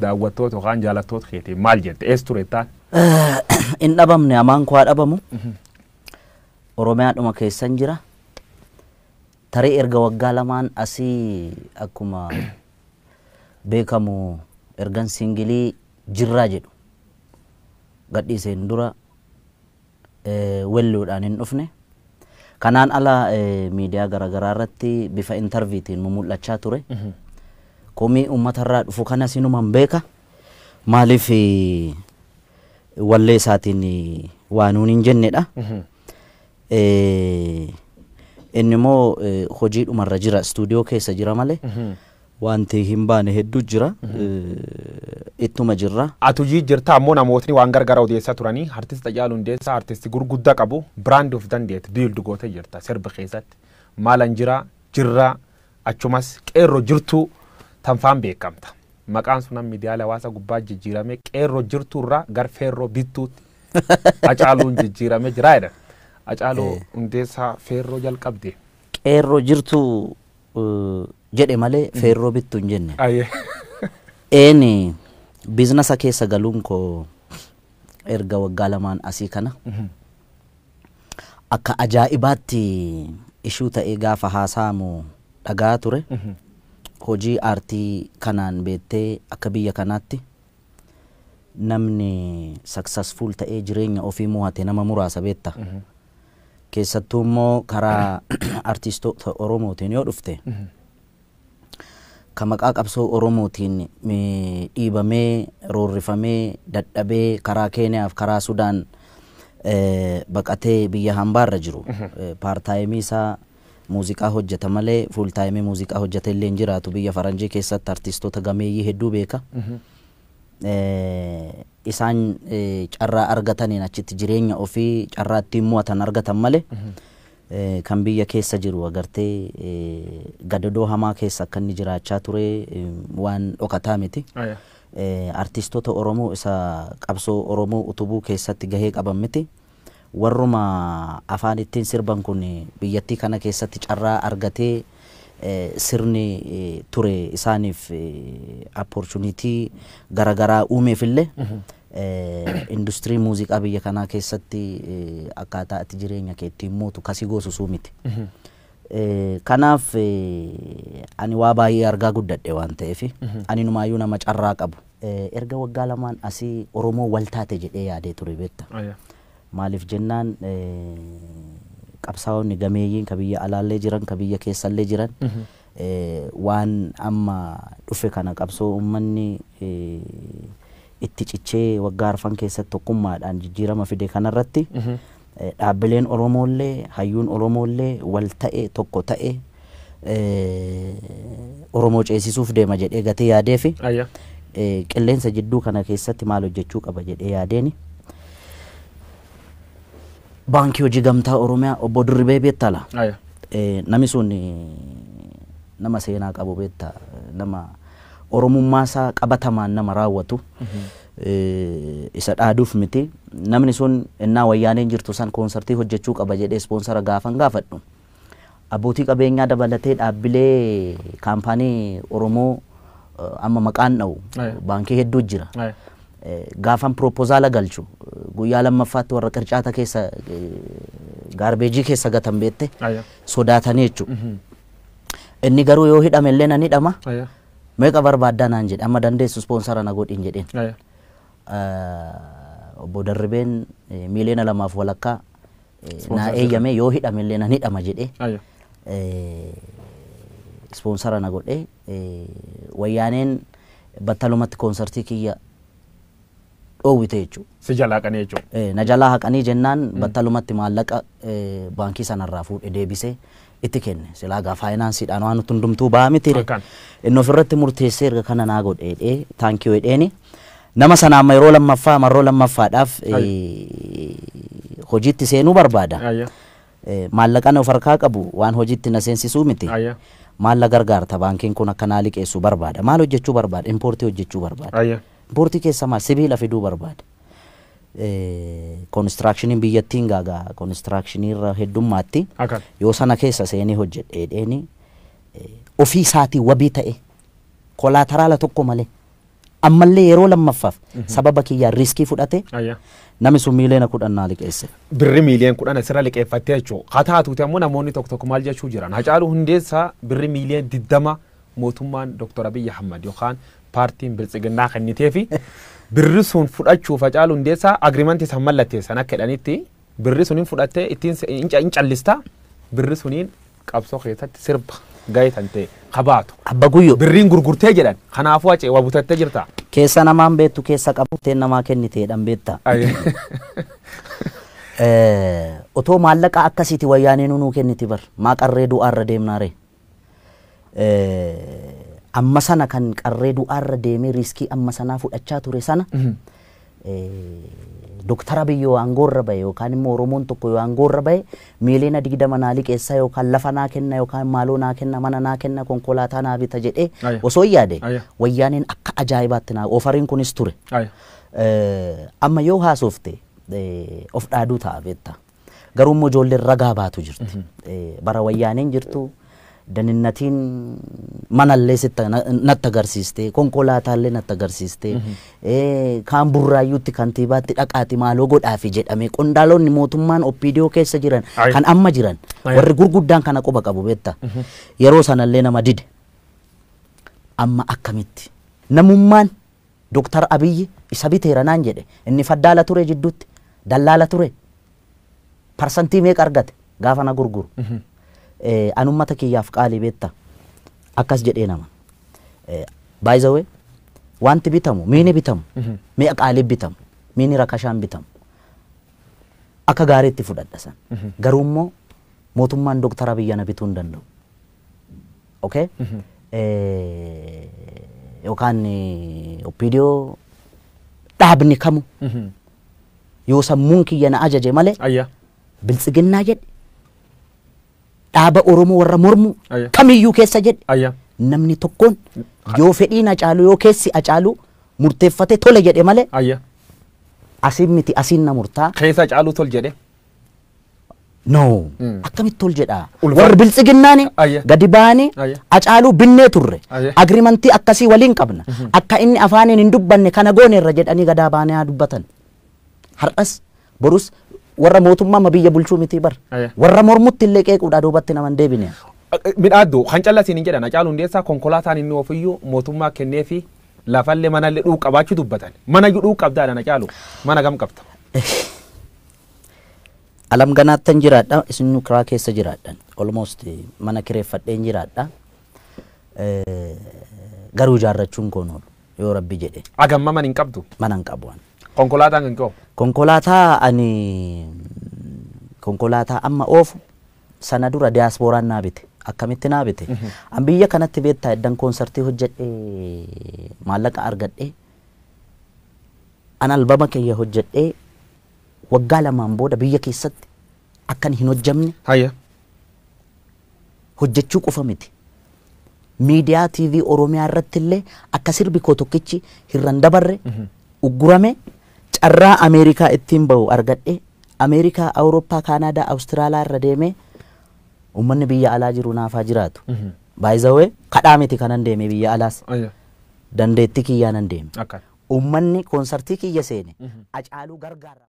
Daawwattoota yookaan jaalattoota keetii maal jette? Eessa turettaan? In dhabamne, amaan koo haa dhabamu. Oromiyaadhuma keessan jira. Tarii erga waggaa 2n asii akkuma beekamu ergan single "Jirraa" jedhu gadhiiseen dura welluudhaan hin dhufne. Kanaan ala miidiyaa garaagaraa irratti bifa interviewtiin mul'achaa ture. Komii uummatarraa dhufu kanas inuman beeka. Maaliif wallee isaatiin waa nuun hin jennedha. Inni immoo hojiidhumarra jira, istuudiyoo keessa jira malee wanti hin baane hedduu jira. Ittuma jirra. Ati hojii jirta, ammoo namootni waan gargaara odeessaa turanii artist Haacaaluu Hundeessaa artisti gurguddaa qabu, brand of dandeet build gootee jirta sirba keessatti. Maalan jira jirra, achumas qeerroo jirtuu tanfaan beekamta. Maqaan sun miidiyaalee hawaasa gubbaa jijjiirame, qeerroo jirtuu irraa gar feerroo bittuutti Hacaaluun jijjiirame jira jedhan. Hacaaluu Hundeessaa feerroo jalqabde. Qeerroo jirtuu jedhe malee feerroo bittuu hin jenne. Een, business keessa galuun koo erga waggaa 2n asii kana akka ajaa'ibaatti ishuu ta'ee gaafa haasa'amu dhagaa ture. Hojii aartii kanaan beektee akka biyya kanaatti namni successful ta'ee jireenya ofii mo'ate nama muraasa, beekta. Keessattuu immoo karaa artistoota Oromootiin yoo dhufte, ka maqaa qabsoo Oromootiin dhiibamee, roorrifamee, dadhabee karaa Keeniyaaf karaa Sudaan baqatee biyya hambaarra jiru. Part-time isaa muuziqaa hojjeta malee full time muuziqaa hojjete illee hin jiraatu. Biyya faranjii keessatti artistoota gameeyyii hedduu beeka. Isaan carraa argataniin achitti jireenya ofii carraa ittiin mo'atan argatan malee kan biyya keessa jiru agartee gadadoo hamaa keessa akka inni jiraachaa ture waan dhokataa miti. Artistoota Oromoo isa qabsoo Oromoo utubuu keessatti gahee qaban miti. Warruma afaan ittiin sirban kun biyyattii kana keessatti carraa argatee sirni ture isaaniif opportunity garaagaraa uumeefillee industirii muuziqaa biyya kanaa keessatti akkaataa ati jireenya kee ittiin mootu kasii goosisuu miti. Kanaaf ani waa baay'ee argaa guddadhe waan ta'eef ani numaayyuu nama carraa qabu. Erga waggaa 2n asii Oromoo wal taate jedhee yaadee ture, beekta. Maaliif jennaan, qabsaa'onni gameeyyiin ka biyya alaallee jiran, ka biyya keessallee jiran, waan amma dhufe kana, qabsoo uummanni itti cichee waggaa 4 keessatti tokkummaadhaan jijjiirama fide kanarratti dhaabbileen Oromoollee, hayyuun Oromoollee wal ta'e, tokko ta'e Oromoo ceesisuuf deema jedhee gatii yaadee fi qilleensa jidduu kana keessatti maal hojjechuu qaba jedhee yaadeeni. Baankii Hojii Gamtaa Oromiyaa, obbo Dirribee beektala. Namni sun nama seenaa qabu, beekta, nama Oromummaa isaa qabatamaan nama raawwatu, isa dhaaduuf miti. Namni sun innaa wayyaaneen jirtu san koonsartii hojjechuu qaba jedhee sponsor gaafan gaafadhu. Abbootii qabeenyaa dabalatee dhaabbilee kaampaanii Oromoo amma maqaan dha'u baankii hedduu jira. Gaafan proposal galchu guyyaa lammaffaatti warra qircaata keessa, garbage keessa gatan, beette, sodaatanii jechuudha. Inni garuu yoo hidhame illee nan hidhama. Meeqa barbaaddaa naan jedhe, amma dandeessu sponsor na godhin jedheen. Obbo Darribeen 2.5 miiliyoona naa eeyyame, yoo hidhame illee nan hidhama jedhee sponsor na godhe. Wayyaaneen battalumatti koonsartii kiyya dhoowwite jechuudha. Si jalaa haqanii jechuudha. Na jalaa haqanii jennaan battalumatti maallaqa baankii sanarraa fuudhe deebisee itti kenne. Silaa gaa faayinaansiidhaan waan nuti hundumtuu ba'aa miti. Inni ofirratti murteessee erga kana naa godhe, thank you jedheeni. Nama sana amma yeroo lammaffaa, marroo lammaffaadhaaf hojiitti seenuu barbaada. Maallaqa of harkaa qabu waan hojiitti na seensisuu miti. Maalla gargaarta, baankiin kun akka naa liqeessu barbaada. Maal hojjechuu barbaada? Import hojjechuu barbaada. Import keessa maal? Sibiila fiduu barbaada. Constructioniin biyyattiin gaagaa constructionii irra heddummaatti yoo sana keessa seenee hojjedhe jedheeni ofii isaatii wabii ta'e collateral tokko malee Ammallee yeroo lammaffaaf sababa kiyyaa riiskii fudhate namni sun 10 miiliyoona naa liqeesse. Birri 10 miiliyoona asirra liqeeffattee jechuudha. Haa taatuuti ammoo namoonni tokko tokko maal jechuu jiran. Hacaaluu Hundeessaa birri 20 miiliyoona mootummaan Dr. Abiyyi Ahmad yookaan paartiin Biltsiginnaa kennitee fi birri sun fudhachuuf Hacaaluu Hundeessaa agreement san mallatteessan akka jedhanitti birri suniin fudhattee ittiin hin callista, birri suniin qabsoo keessatti sirba gahee tan ta'e qabaatu. Abba Guyyoo. Birriin gurgurtee jedhan, kanaafuu Hacee waa butattee jirta. Keessa namaan beektu, keessa qabuttee namaa kenniteedhaan beekta. Otoo maallaqa akkasiiti wayyaanee nuu kenniti bar maa qarree du'aarra deemnaare. Amma sana kan qarree du'aarra deemee riiskii amma sanaa fudhachaa ture sana Dooktar Abiy yoo aangoorra bahe yookaan immoo Oromoon tokko yoo aangoorra bahe 20 miiliyoona naa liqeessa yookaan lafa naa kenna yookaan maaloo naa kenna, mana naa kenna, konkolaataa naa bita jedhee osoo hin yaade wayyaaneen akka ajaa'ibaatti naa ofariin kunis ture. Amma yoo haasofte of dhaaduu ta'a beekta. Garuu immoo ijoolleen ragaa baatu jirti. Bara wayyaaneen jirtu daninnatiin manallee sitti natti agarsiiste, konkolaataallee natti agarsiiste, kaan Burraayyuutti kantiibaatti dhaqaati maaloo godhaafi jedhame, qondaalonni mootummaan OPDO keessa jiran kan amma jiran warri gurguddaan kana quba qabu beekta. Yeroo sanallee nama dide. Amma akkamitti namummaan Dooktar Abiyyi isa biteera naan jedhe? Inni faddaala ture, jidduutti dallaala ture, parsantii meeqa argate gaafa na gurguru? An ummata kiyyaaf qaalii beekta, akkas jedhee nama. By the way, wanti bitamu miini bitamu mi'a qaalii bitamu, miini rakashaan bitamu akka gaariitti fudhadha san. Garuu immoo mootummaan Dooktar Abiyyi na bituu hin danda'u. Okay? Yookaan OPDO dhaabni kamu yoo sammuun kiyya na ajaje malee biltsiginnaa jedhe, dhaaba Oromoo warra mormu kamiyyuu keessa jedhe, namni tokkoon yoo fedhiin Hacaaluu, yoo keessi Hacaaluu murteeffate tole jedhe malee asiin miti, asiin na murtaa. Keessa Hacaaluu tol jedhe. No. Akkamitti tol jedhaa? Warri biltsiginnaani gadi ba'anii Hacaaluu binnee turre. Agreement akkasii waliin qabna. Akka inni afaaniin hin dubbanne kana gooneerra jedhanii gadaa ba'anii haa dubbatan. Har'as borus warra mootummaa ma biyya bulchuu miti bar. Warra mormutti illee qeequudha duubatti nama hin deebine. Midhaaddu kan callasiin hin jedhan, Hacaaluu Hundeessaa konkolaataan inni ofiyyuu mootummaa kenneefi lafallee manallee dhuu qabaachuu dubbatan. Mana iyyuu dhuu qabdaadha Hacaaluu. Mana gam qabda? Alam ganaattan jiraadha, isin kiraa keessa jiraadhan. Almost mana kireeffadheen jiraadha. Garuu ijaarrachuun koon oolu yoo Rabbi jedhe. Agamma mana hin qabdu. Mana hin qabu ani. Konkolaataan kan koo. Konkolaataa ani konkolaataa amma oofu sana dura diyaaspooraan naa bite. Akkamitti naa bite? An biyya kanatti beektaa eddan koonsartii hojjedhee maallaqa argadhee an albama kiyya hojjedhee waggaa 2n booda biyya keessatti akkan hin hojjamne hojjechuu qofa miti. Miidiyaa TV Oromiyaa irratti illee akka sirbi koo tokkichi hirran dabarre uggurame, carraa Ameerikaa ittiin bahu argadhe, Ameerikaa, Awurooppaa, Kaanaadaa, Awustiraaliyaa irra deemee uummanni biyya alaa jiru naafaa jiraatu. By the way, kadhaa miti kanan deeme biyya alaas, dandeettii kiyyaa nan deeme. Akkan. Uummanni koonsartii kiyya seene Hacaaluu gargaara.